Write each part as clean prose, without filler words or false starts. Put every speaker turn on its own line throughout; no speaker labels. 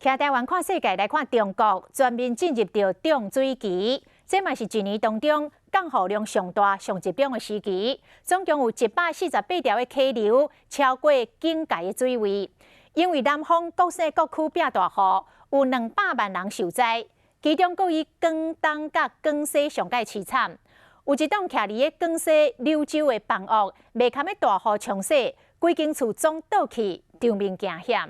徛台灣看世界，來看中國全面進入著漲水期，這嘛是一年當中降雨量上大、上集中的時期。總共有148條的溪流超過警戒的水位。因為南方各省各區變大雨，有200萬人受災，其中閣以廣東佮廣西上蓋淒慘。有一棟徛佇咧廣西柳州的房屋，袂堪欲大雨沖洗，規間厝總倒去，場面驚險。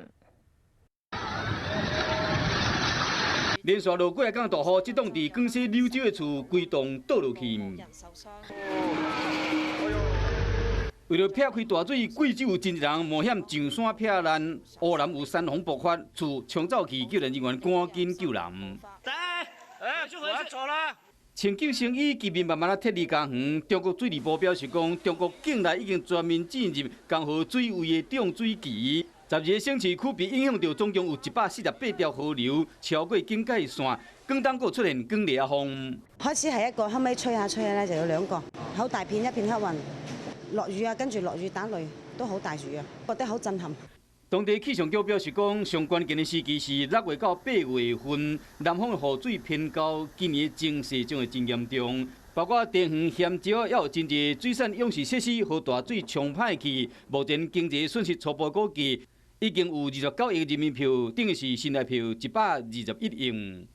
連續落幾工大雨，這棟佇廣西柳州的厝規棟倒落去。為著避開大水，貴州有真濟人冒險上山避難。湖南有山洪爆發，厝沖走去，救援人員趕緊救人。
哎，就回去走啦。
穿救生衣，居民慢慢仔撤離家園。中國水利部表示講，中國境內已經全面進入江河水位的漲水期。12個省市區被影響著，總共有148條河流超過警戒線。廣東閣出現強烈風。
開始係一個，後尾吹下吹下咧就有兩個，好大片一片黑雲，落雨啊，跟住落雨打雷，都好大雨啊，覺得好震撼。
當地氣象局表示講，上關鍵的時期是6月到8月份，南方的雨水偏高，今年情勢將會真嚴重。包括田園險礁，也有真濟水產養殖設施予大水沖歹去。目前經濟損失初步估計已經有29億人民幣，等於是新台幣121億。